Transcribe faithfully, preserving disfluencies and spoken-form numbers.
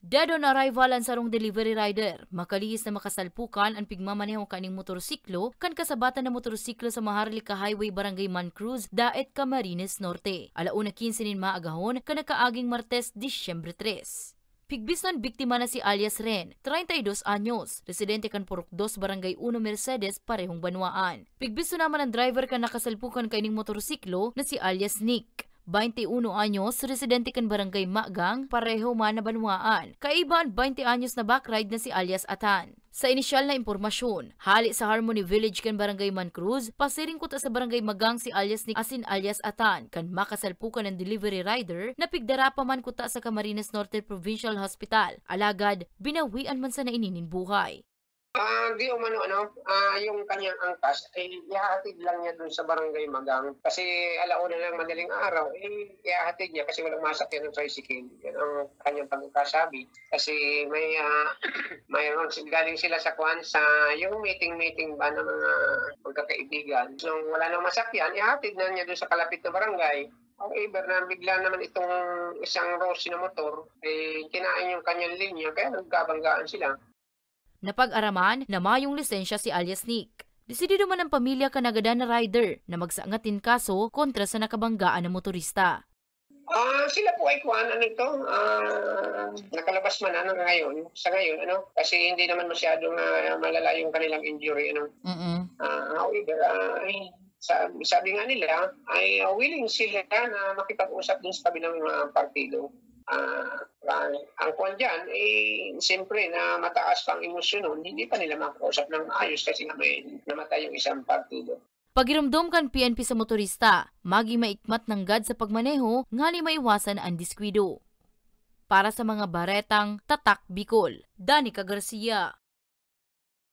Dead on arrival an sarong delivery rider. Makalihis na makasalpukan an pigmamaneho kaning motorsiklo kan kasabatan na motorsiklo sa Maharlika Highway, Barangay Mancruz, Daet, Camarines Norte. Ala una quince nin maagahon kan nakaaging Martes, Disyembre tres. Pigbisnon biktima na si alias Ren, treinta y dos anyos, residente kan Purok dos, Barangay uno Mercedes, parehong banwaan. Pigbisnon naman ang driver kan nakasalpukan kaining motorsiklo na si alias Nick, bainte uno anyos, residente kan Barangay Magang, pareho man na banwaan. Kaiba an bainte anyos na backride na si alias Atan. Sa inisyal na impormasyon, hali sa Harmony Village kan Barangay Mancruz, pasiring kuta sa Barangay Magang si alias Nick asin alias Atan kan makasalpukan ng delivery rider na pigdara pa man kuta sa Camarines Norte Provincial Hospital. Alagad, binawian man sana ini nin buhay. Ah, di umano, ano, ah, yung kanyang angkas, eh, ihahatid lang niya dun sa Barangay Magang. Kasi alauna ng madaling araw, eh, ihahatid niya kasi walang masakyan ng tricycle. Yan ang kanyang pagkakasabi. Kasi may, ah, mayroon si-, galing sila sa kwan, sa yung meeting-meeting ba ng mga magkakaibigan. Nung wala nang masakyan, ihatid na niya dun sa kalapit na barangay. However, na bigla naman itong isang Rossi na motor, eh, kinain yung kanyang linya, kaya nagkabanggaan sila. Napag-araman na mayong lisensya si alias Nick. Desidido man ang pamilya kan nagadan na rider na magsangat nin kaso kontra sa nakabanggaan na motorista. Ah, sila po ay kuwan, ano ito, ah, nakalabas man, ano, ngayon, sa ngayon, ano, kasi hindi naman masyadong, ah, malala yung kanilang injury, ano. Mm-mm. Ah, however, ah, ay, sa-, sabi nga nila, ay, ah, willing sila na makipag-usap dun sa kabilang, ah, partido. Ah, ah, ang kuwan dyan, eh, siyempre na mataas pang emosyon nun, hindi pa nila makausap ng maayos kasi nga may namatay yung isang partido. Pagiromdom kan P N P sa motorista, maging maikmat nanggad sa pagmaneho, ngani maiwasan an diskwido. Para sa mga baretang Tatak Bicol, Danica Garcia.